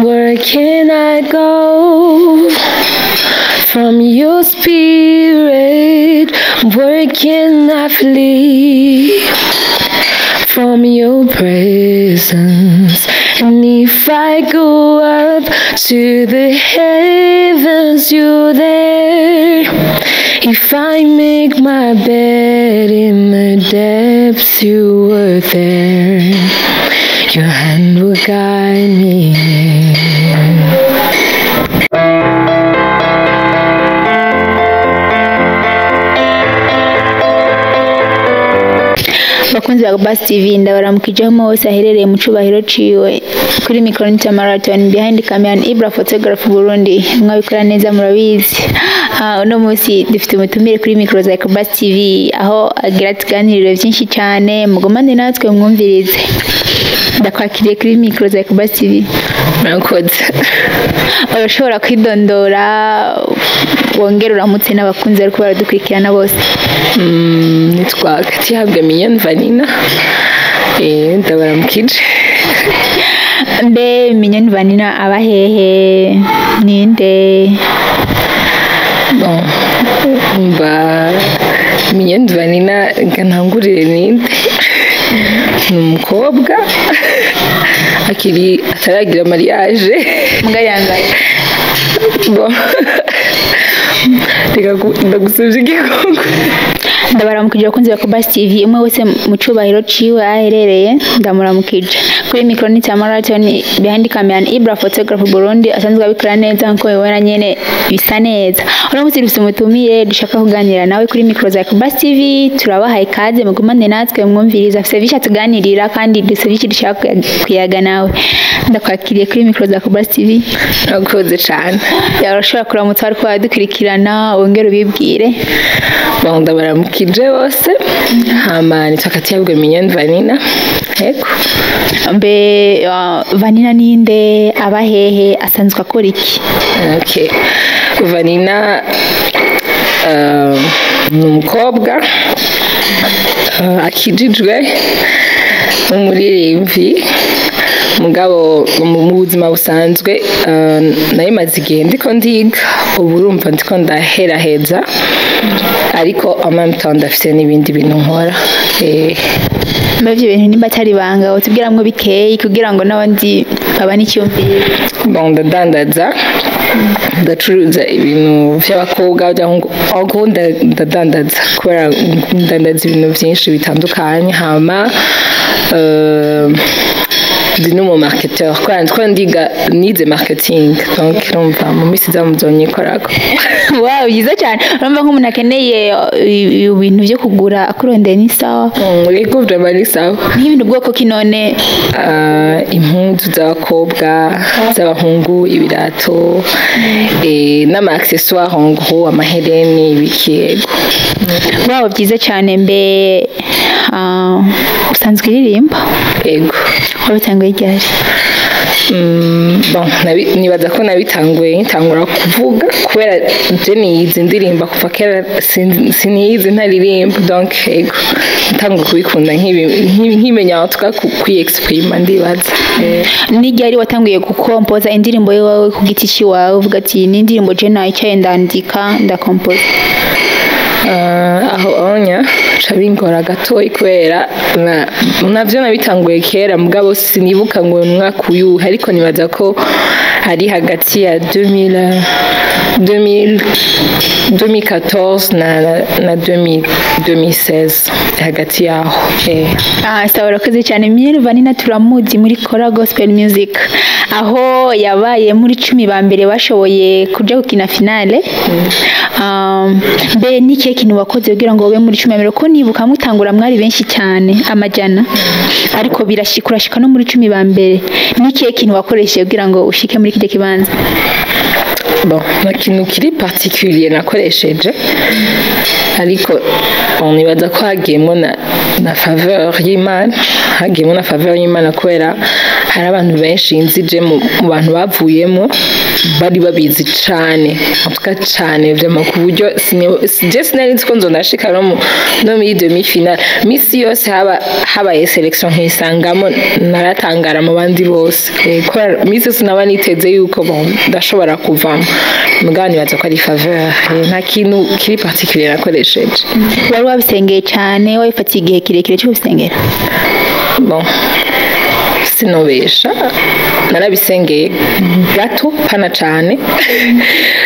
Where can I go from your spirit? Where can I flee from your presence? And if I go up to the heavens, you're there. If I make my bed in the depths, you were there. Your hand will guide me. Bakunzi ba Bas TV, ndabaramukije aho hose aherereye mu cubahiro ciwe. Kuri micro ni Marathon, behind camera ni Ibra Photograph Burundi. Mwabikora neza, murabizi. Uno munsi dufite umutumire kuri micro za Bas TV, aho agira tuganiriro byinshi cyane. Mugumane natwe mwumvirize. Ndakwakiriye kuri micro za Bas TV. Murakoze. Urashobora kwidondora, wongere uramutse n'abakunzi ariko baradukurikirana bose. Nitwa Katihabwa Mignonne Vanina. Ndabaramukije. Mbe Mignonne Vanina aba hehe, ninde? Bon, mba Mignonne Vanina, reka ntangurire ninde. Ni umukobwa akiri ataragira mariage. Mbwa yangaye. Bon, reka ndagusubye igikombe. Ndabaramukije abakunzi ba Bas TV, umwe wese mu cubahiro ciwe aherereye, ndamuramukije. Kuri micro ni Marathon, behind camera ni Ibra Photograph Burundi, asanzwe abikora neza nkuko mubibona nyene, bisa neza. Uno munsi dufite umutumire dushaka kuganira nawe kuri micro za Bas TV. Turabahaye ikaze, mugumane natwe mwumviriza, afise vyinshi atuganirira kandi dufise vyinshi dushaka kuyaga nawe. Ndakwakiriye kuri micro za Bas TV. Murakoze cane. Urashobora kuramutsa ariko baradukurikirana, wongere ubibwire. Bon, ndabaramukije bose. Hama nitwa Katihabwa Mignonne Vanina. Yego. Mbe Vanina ninde, aba hehe, asanzwe akora iki? Okay. Vanina ni umukobwa akijijwe, n'umuririmbyi. Mugabo mu buzima busanzwe nayo maze igihe ndiko ndiga. Ubu urumva ndiko ndaheraheza, ariko en même temps ndafise n'ibindi bintu nkora. Mbe ivyo bintu nimba atari ibanga, utubwiramwo bikeyi kugira ngo n'abandi babane icyumviro. Bon, ndadandaza, ndacuruza ibintu vy'abakobwa, by'abahungu. En gros, ndadandaza kubera ndandaza ibintu vyinshi bitandukanye. Hama ndi n'umu marketeur kubera ndiko ndiga, nize marketing, donc urumva mu minsi iza muzonyikorako. Wow, byiza cyane! Urumva nk'umuntu akeneye ibintu byo kugura akurondeye ni sawa? Yego, vraiment ni sawa. Nk'ibintu bwoko ki none? Impuzu z'abakobwa, z'abahungu, ibirato, n'ama accessoires en gros, amahereni, ibiki, yego. Wow, byiza cyane. Mbe usanzwe uririmba? Yego. Wabitanguye ryari? Bon, nibaza ko nabitanguye nkitangura kuvuga, kubera je niyizi ndirimba kuva kera, siniyizi ntaririmba. Donc yego, ntanguye kubikunda nkimenya en tout cas kwiexprima, ndibaza. Ni ryari watanguye gukompoza indirimbo yawe ku giti cyiwawe, uvuga ati ni indirimbo je nayicaye ndandika, ndakompoza? Aho onya ca bingora gatoyi, kubera navyo nabitanguye kera, mugabo sinibuka ngo uyu mwaka uyuhe, ariko nibaza ko ari hagati ya 2000 2000 2014 na 2000 2016, hagati yaho. Ah, sawa, urakoze cyane. Mignonne Vanina turamuzi muri Kora Gospel Music, aho yabaye muri 10 ba mbere bashoboye kuja gukina finale. Mbe ni ikihe kintu wakoze kugira ngo ube muri 10 ba mbere? Ko nibuka mutangura mwari benshi cyane, amajana, ariko birashika urashika no muri 10 ba mbere. Ni ikihe kintu wakoresheje kugira ngo ushike muri kirya kibanza? Bon, nta kintu kiri particulier nakoresheje, ariko bon, nibaza ko hagiyemo na faveur y'Imana, hagiyemo na faveur y'Imana, kubera Hari abantu benshi nzije mu bantu bavuyemo bari babizi cane, en tout cas cane vraiment, ku buryo je sinari nzi ko nzonashika no muri demi finale. Misi yose haba habaye sélection nkisangamo, naratangara mu bandi bose. Kubera misi yose naba niteze yuko, bon, ndashobora kuvamo, mugabo nibaza ko ari faveur. Nta kintu kiri particulier nakoresheje. Wari wabisengeye cyane, wabifatiye igihe kirekire cyo kubisengera? Bon, sinobesha, narabisengeye gato, pana cane.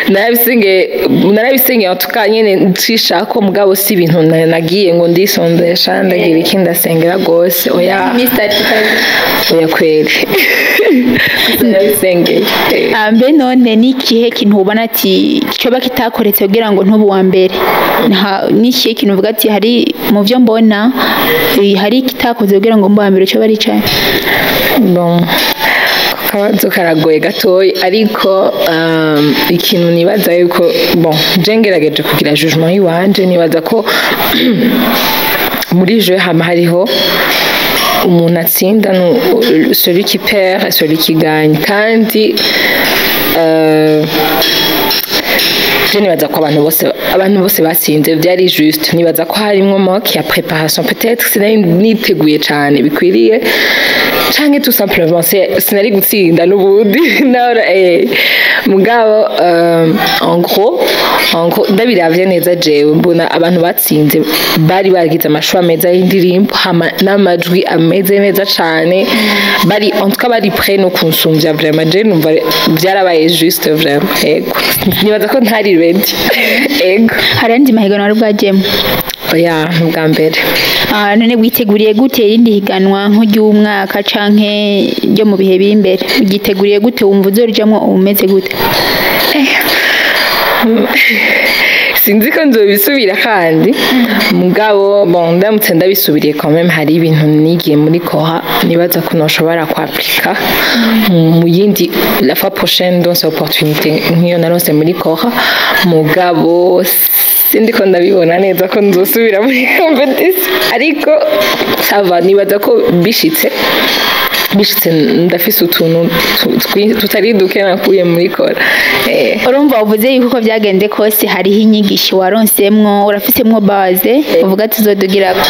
Narabisengeye en tout cas nyene nshishako, mugabo si ibintu nagiye ngo ndisondesha, ndagira iki, ndasengera rwose, oya. Oya kweri, narabisengeye. Mbe none ni ikihe kintu ubona ati coba kitakoretse kugira ngo ntube uwa mbere? Ni ikihe kintu uvuga ati hari mu byo mbona, hari ikitakoze kugira ngo mbe uwa mbere, coba ari icahe? Bon, akabazo karagoye gatoya, ariko ikintu nibaza yuko, bon, je ngerageje kugira jugement yiwanje, nibaza ko muri jeu hama hariho umuntu atsinda, celui qui perd et celui qui gagne. Kandi je nibaza ko abantu bose batsinze byari juste. Nibaza ko harimwo manque ya préparation, peut-être sinari niteguye cane bikwiriye, canke tout simplement sinari gutsinda n'ubundi nahora. Mugabo en gros ndabiravye neza, jewe mbona abantu batsinze bari bagize amashusho meza y'indirimbo, hama n'amajwi ameze neza cane, bari en tout cas bari prêt no kunsumvya. Vraiment je numva byarabaye juste vraiment. Ego, nibaza ko ntari ready, ego. Hari andi mahiganwa wari bwajyemo? Oya, bwa mbere. None witeguriye gute irindi higanwa nk'ury'umwaka canke ryo mu bihe biri imbere? Ugiteguriye gute? Wumva uzorijamwo umeze gute? Sinzi ko nzobisubira kandi, mugabo bon, ndamutse ndabisubiriye, quand même hari ibintu nigiye muri Kora nibaza ko noshobora kwapplika mu yindi, la fois prochaine, donc opportunité nk'iyo naronse muri Kora. Mugabo sindiko ndabibona neza ko nzosubira muri compétition, ariko ça va, nibaza ko bishitse ndafise utuntu tutari duke nakuye muri Kora. Urumva uvuze yuko uko byagenze kose hariho inyigisho waronsemwo, urafisemwo base uvuga ati uzodugirako.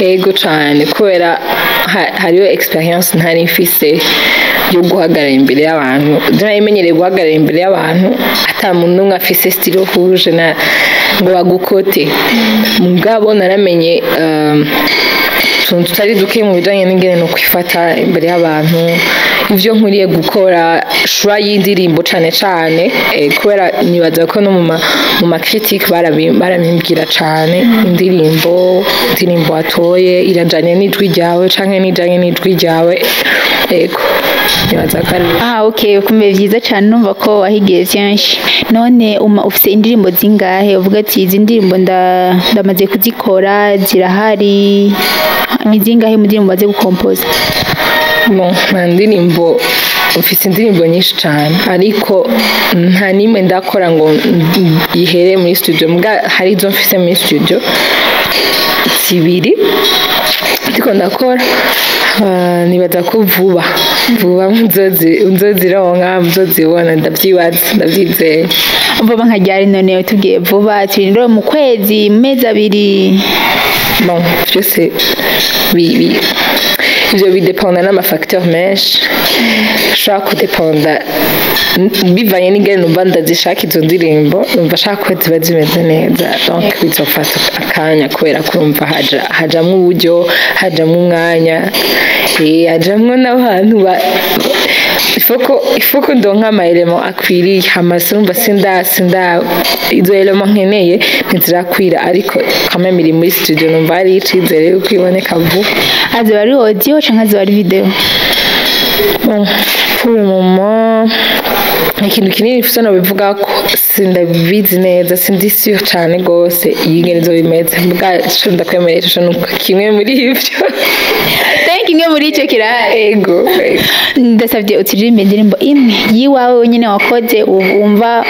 Ego cane, kubera hariho expérience ntari mfise yo guhagarara imbere y'abantu. Je nari guhagarara imbere y'abantu ata muntu n'umwe afise stylo rouge na ngo bagukote, mugabo naramenye utuntu tutari duke mu bijanye n'ingene no kwifata imbere y'abantu, ivyo nkwiriye gukora, choix y'indirimbo cane cane, kubera nibaza ko no mu ma critique barabimbwira cane: indirimbo watoye irajanye n'ijwi ryawe canke nijanye n'ijwi ryawe? Ego, nibaza ko ari Ah, okay, kumbe vyiza cyane, numva ko wahigiye vyinshi. None ufise indirimbo zingahe uvuga ati izi ndirimbo ndamaze kuzikora, zirahari? Ni zingahe mu ndirimbo umaze gukompoza? Bon, nta ndirimbo, mfise indirimbo nyinshi cane, ariko nta nimwe ndakora ngo ihere muri studio. Mbwa hari izo mfise muri studio zibiri ndiko ndakora. Nibaza ko vuba vuba muzozironka, muzozibona, ndavyibaza, ndavyizeye. Vuba nka ryari none? Tubwiye vuba, turindire mu kwezi, mu mezi 2? Bon, vyose ivyo bidependa n'amafacteur menshi, ushobora kudependa bivanye n'ingene numva ndazishaka izo ndirimbo, numva ashaka ko ziba zimeze neza, donc bizofata akanya, kubera kurumva hajamwo uburyo, hajamwo umwanya, hajamwo n'abantu ba ifoko ndonka ama éléments akwiriye. Hama sinumva sinda izo éléments nkeneye ntizirakwira, ariko quand même iri muri studio, numva hari icizere yuko iboneka vuba. Azoba ari audio canke azoba ari video? Bon, pour le moment ikintu kinini mfise nobivuga ko sindabizi neza, sindi sûre cane gose iyi izo bimeze, mbwa ico ndakwemerera ico nuko kimwe muri ivyo. Thank, imwe muri ico kirahari. Ego. Ndasabye uturirimbe indirimbo imwe yiwawe wenyine wakoze, wumva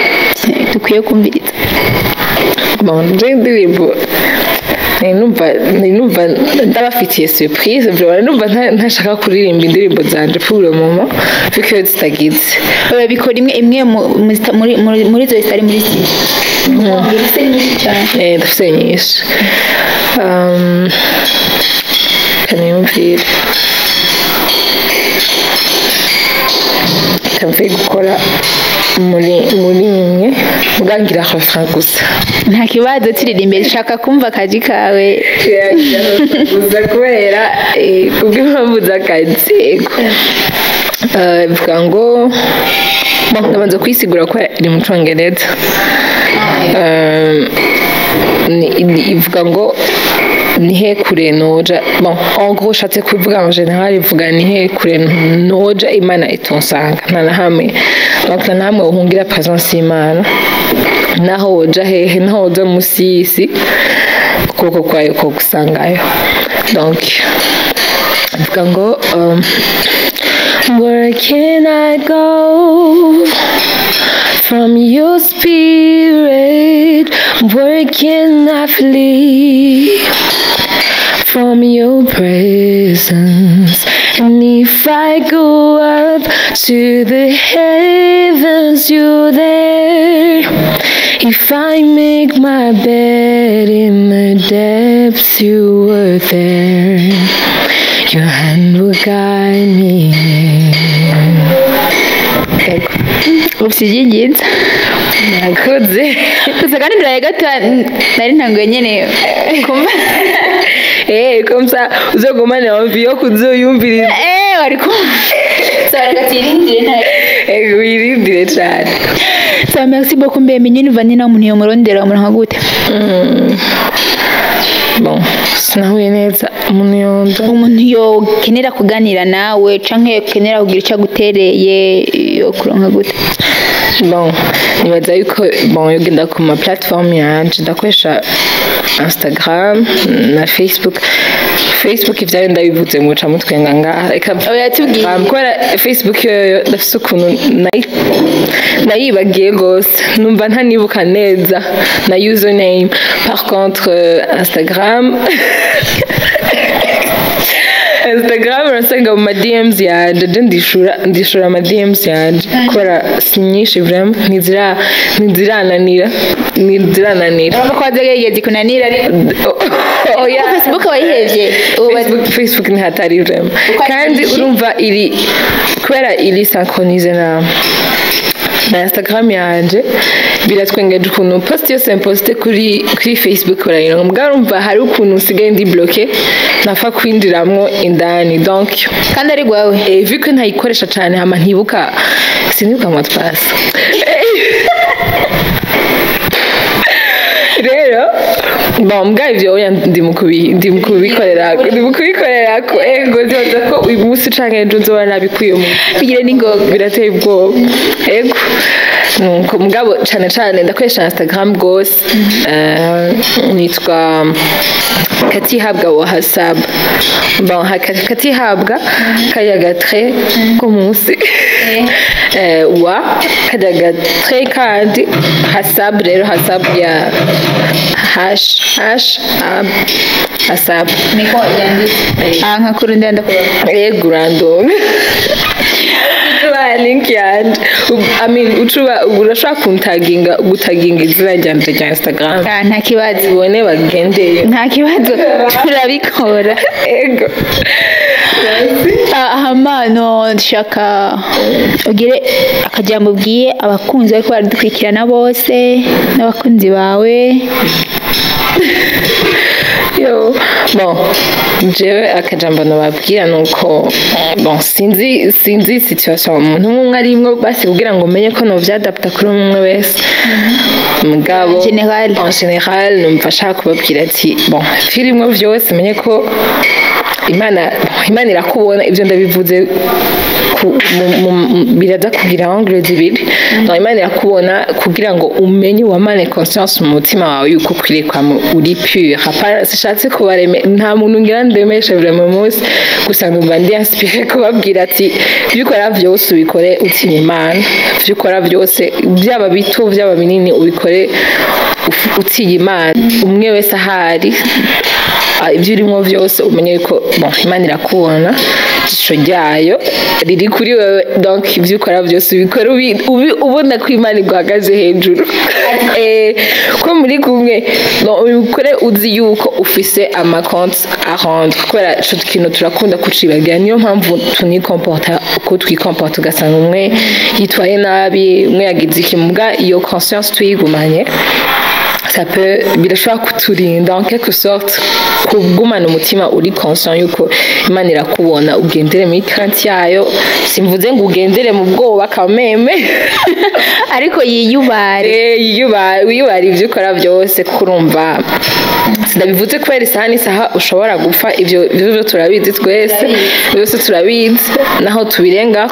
dukwiye kumviriza. Bon, je indirimbo Nari numva ndabafitiye surprise vraiment. Numva ntashaka kuririmba indirimbo zanje pour le moment, vu que zitagize. Oya, bikora imwe imwe muri zo zitari muri studio. Ufise nyinshi cyane. Ndafise nyinshi. Kaniyumvire kamve gukora muri imwe mugangira refrain gusa. Nta kibazo, turirimbe, shaka kumva akaji kawe. Gusa kubera kubw'impamvu z'akazi, yego. Bivuga ngo, bon, ndabanza kwisigura ko iri mu Congereza. Ivuga ngo nihe kure noja. Bon, en gros shatse kuvuga, en général ivuga nihe kure noja Imana itonsanga. Nta na hamwe, donc nta na hamwe uhungira présence y'Imana. Naho woja hehe, naho woja musi y'isi, ukuboko kwayo ko gusangayo. Donc ivuga ngo where can I go from your spirit? Where can I flee from your presence? And if I go up to the heavens, you're there. If I make my bed in the depths, you were there. Your hand will guide me. Ego. Ufite ibyingenzi. Murakoze. Gusa kandi nduraye gato, nari ntanguye nyene kumva. Comme ça uzogumane envie yo kuzoyumviriza. Wari kumva so reka tuyirindire ntayo. Wirindire cane. So merci beaucoup. Mbe Mignonne Vanina, umuntu yomurondera umuntu nka gute? Bon, sinahuye neza. Umuntu yonda Umuntu yokenera kuganira nawe canke yokenera kugira icyo agutereye, yo kuronka gute? Bon, nibaza yuko, bon, yogenda ku ma platform yanje. Ndakoresha Instagram na Facebook. Facebook ivyayo ndabivuze muca mutwenga ngaha. Reka Oya, tubwiye. Kubera Facebook yoyo ndafise ukuntu nayibagiye gose, numva ntanibuka neza na username. Par contre Instagram urasanga mu ma DMs yanje. Je ndishura ama DMs yanje kubera si nyinshi vraiment, ntizirananira. Urumva ko wazagerageza kunanira ariko Oya. Facebook wayihevye ubu Facebook ni hatari vraiment. Uko ari Kandi nyinshi? Urumva iri kubera iri synchronisé na Instagram yanje. Biratwengeje ukuntu post yose mposte kuri Facebook barayironka, mugabo urumva hari ukuntu usigaye ndi bloqué, ntapfa kwinjiramwo indani, donc Kandi ari gwawe. Vu que ntayikoresha cane, hama ntibuka, sinibuka mot de passe. Rero bon, mbwa ivyo oya, ndi mu kubikorera ko ego ndibaza ko uyu munsi canke ejo nzoba nabikuye mu Bigire n'ingoga. Birateye ubwoba, ego. Nuko mugabo cane cane ndakoresha Instagram gose. Nitwa Katihabwa wa Hasab. Bon, Katihabwa, kariya gatre ko munsi, wa kariya gatre kandi Hasab. Rero Hasab ya h h ab Hasab. Niko yanditse aha nka kuri ndenda kuba. Yego, urandonga ucuba link yanje. I mean, ucuba urashobora kuntaginga, gutaginga izina ryanje rya Instagram. Ah, nta kibazo. Ubone bagendeye. Nta kibazo, turabikora. Ego. Ah, hama no ndashaka ugire akajambo ubwiye abakunzi bariko baradukurikirana bose n'abakunzi bawe. Yo, bon, jewe akajambo nobabwira nuko, bon, sinzi situation umuntu umwe umwe arimwo, basi kugira ngo menye ko novyadapta kuri umwe umwe wese, mugabo Général. En général numva ashaka kubabwira ati, bon, firimwo vyose menye ko Imana, bon, Imana irakubona. Ivyo ndabivuze Biraza kugira angle zibiri. Donc Imana irakubona kugira ngo umenye, wamane conscience mu mutima wawe yuko ukwiriye kwama uri pur. Hapana, sishatse kubareme, nta muntu ngira ndemeshe vraiment munsi, gusa numva ndi inspiré kubabwira ati ibyo ukora byose ubikore utinya Imana. Ibyo ukora byose, byaba bito, byaba binini, ubikore utinya Imana. Umwe wese ahari, ibyo urimo byose, umenye yuko bon, Imana irakubona, ijisho ryayo riri kuri wewe. Donc ibyo ukora byose ubikore ubona ko Imana iguhagaze hejuru. Ko muri kumwe, no, ubikore uzi yuko ufise amacomptes à rendre, kubera ico kintu turakunda kucibagira. Niyo mpamvu tunikomporta uko twikomporta, ugasanga umwe yitwaye nabi, umwe yagize iki. Muga iyo conscience tuyigumanye, ça peut, birashobora kuturinda en quelque sorte kugumana umutima uri conscient yuko Imana irakubona, ugendere muri crainte yayo. Simvuze ngo ugendere mu bwoba quand même. Ariko yiyubare. Wiyubara ibyo ukora byose, kuko urumva sindabivuze kubera isaha n'isaha ushobora gupfa. Ibyo byo turabizi twese, byose turabizi naho tubirenga.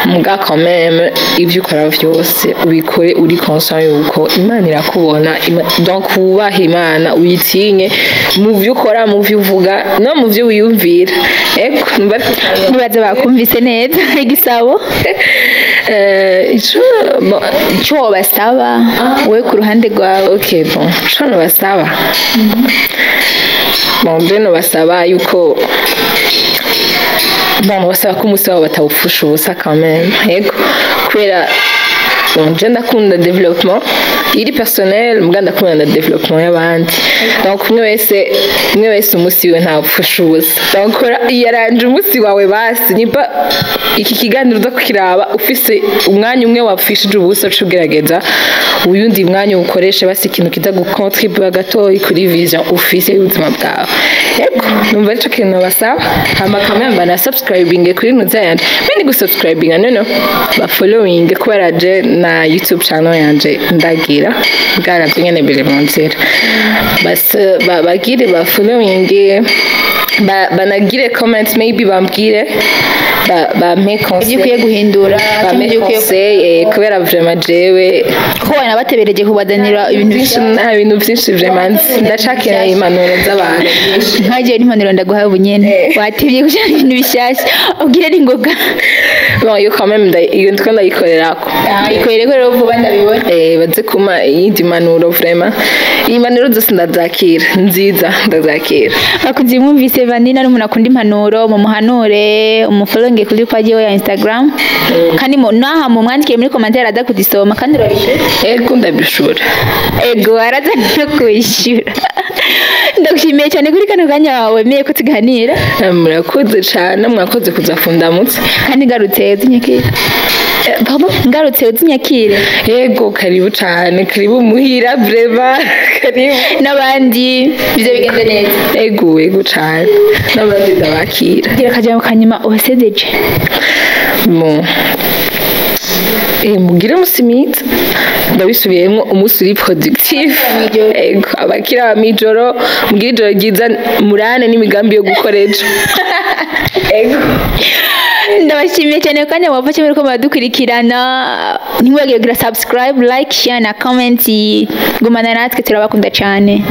Muga quand même ibyo ukora byose ubikore uri conscient yuko Imana irakubona. Donc wubahe Imana, uyitinye mu byo ukora, mu byo uvuga no mu byo wiyumvira. Ego. Nibaza bakumvise neza igisabo. Ico bon, Icyo wobasaba wowe ku ruhande rwawe? Ok, bon, ico nobasaba, bon, je nobasaba yuko, bon, nobasaba ko umunsi wabo batawupfusha ubusa quand même. Yego, kubera bon, je ndakunda développement iri personnel, muga ndakunda na développement y'abandi. Donc umwe wese umunsi wiwe ntawupfusha ubusa. Donc yaranje umunsi wawe, basi nimba iki kiganiro uza kukiraba ufise umwanya umwe wapfishije ubusa, uca ugerageza uyundi mwanya uwukoreshe basi ikintu kiza gukontribuwa gatoyi kuri vision ufise y'ubuzima bwawe. Yego, numva arico kintu basaba. Hama quand même bana subscribing kuri nuza yanje, mbe ni gusubscribinga, no, ba following, kubera je na YouTube channel yanje ndagira bwaravyo nyene biri mu nzira. Bas bagire ba following, banagire comment, maybe bambwire, bampe Ibyo conseil, ukwiye guhindura cyangwa bampe ibyo ukwiye conseil, kubera vraiment jewe ko wanabatebereje kubazanira ibintu byinshi, nta bintu byinshi vraiment nzi. Ndacakeneye impanuro z'abantu byinshi. Nkagiye n'impanuro ndaguhaye ubu nyene, watevye gushyira ibintu bishyashya, ubwire n'ingoga. Bon, iyo quand même iyo ndiko ndayikorerako. Ikorere ko rero vuba ndabibona. Baze kuma iyindi mpanuro. Vraiment iyi mpanuro zose ndazakira, nziza ndazakira. Bakunze mwumvise, Vanina ari umuntu akunda impanuro. Mumuhanure, umufollowinge kuri page ye ya Instagram, kandi naha mumwandikire muri commentaire, aza kuzisoma kandi urabishyura. Ego, ndabishura. Ego, araza no kwishyura. Ndagushimiye cyane kuri kano kanya wawe wemeye ko tuganira. Murakoze cane, mwakoze kuza kundamutsa. Kandi ngarutse uzinyakire. Pardon? Ngarutse uzinyakire. Yego, karibu cane, karibu muhira, vraiment karibu. N'abandi bize bigende neza. Ego, ego cane, n'abandi ndabakira. Gira akajambo kanyuma ubasezeje. Bon. Mugire umunsi mwiza, ndabisubiyemo, umunsi uri productif. Ego, abakira mw'ijoro, mugire ijoro ryiza, murane n'imigambi yo gukora ejo. Ego. Ndabashimiye cyane kandi mwafashe muri ko muradukurikirana. Ntimwibagire kugira subscribe, like, share na comment. Gumana natwe, turabakunda cyane.